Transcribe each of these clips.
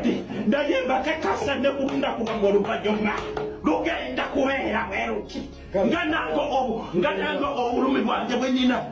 sente, naye mbakakasa ne ku lunaku lwammwe oluvannyuma lugenda kubeera bweruki nga nange nga nange obulumi bwange bwe nyina.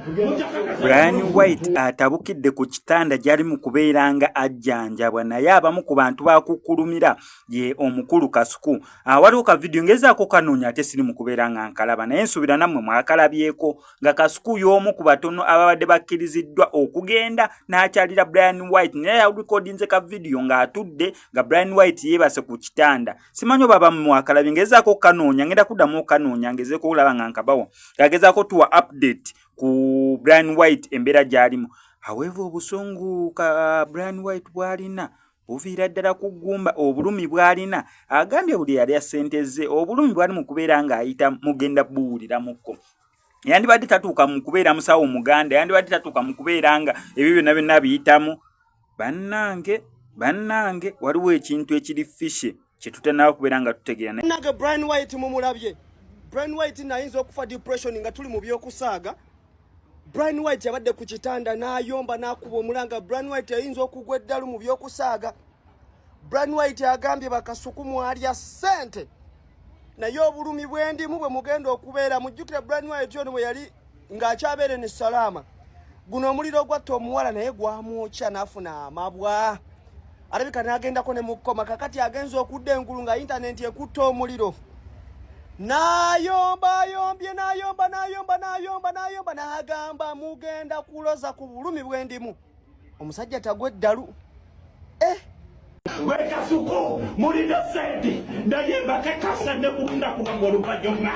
Brian White atabukidde ku kitanda gy'ali mu kubeera nga ajjanjabwa, naye abamu ku bantu bakukkulumira ye omukulu Kasuku. Waliwo ka vidiyo ngezaako kanoonya ate siri mu kubeera nga nkalaba, naye nsuubira nammwe mwakalabyeko nga Kasuku y'omu ku batono ababadde bakkiriziddwa okugenda n'akyalira Brian White, naye yalukodinze ka vidiyo ng'atudde nga Brian White yeebase ku kitanda. Simanyi oba abamu mwakalabye. Ngezaako okukanoonya, ngenda kuddamu okukanoonya ngezeeko okulaba nga nkabawa ng'agezaako tuwa update ku Brian White embeera gy'alimu. However, obusungu ka Brian White bw'alina buviira ddala ku ggumba, obulumi bw'alina. Agambye buli yalya ssente ze, obulumi bwali mu kubeera ng'ayita mugenda buwuliramukko. Yandibadde tatuuka mu kubeera musawo Muganda, yandibadde tatuuka mu kubeera nga ebyo byonna byonna biyitamu. Bannange, bannange, waliwo ekintu ekiri fishy kyetutanaba kubeera nga tutegeera. Nange Brian White mumulabye. Brian White nayinza okufa depression nga tuli mu byokusaaga. Brian White yabadde ku kitanda n'ayomba n'akuba omulanga. Brian White yayinza okugwa eddalu mu byokusaaga. Brian White agambye bakasuku mwalya ssente, naye obulumi bwendimu bwe mugenda okubeera. Mujjukire Brian White ono bwe yali ng'akyabeere ne Salaama, guno omuliro ogwatta omuwala naye gwamwokya n'afuna amabwa, alabika n'agendako ne mukoma. Kakati agenza okudda engulu nga intaneti ekutta omuliro, n'ayomba, ayombye, n'ayomba, n'ayomba, n'ayomba, n'ayomba, n'agamba mugenda kuloza ku bulumi bwendimu. Omusajja tagwa eddalu, eh. Gwe Kasuku, mulina sente, naye mbakakasa ne ku lunaku lwammwe oluvannyuma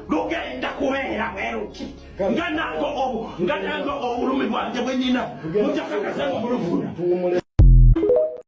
lugenda kubeera bweruki nga nange obulumi bwange bwe nyina mujja kakasa nga mulufuna.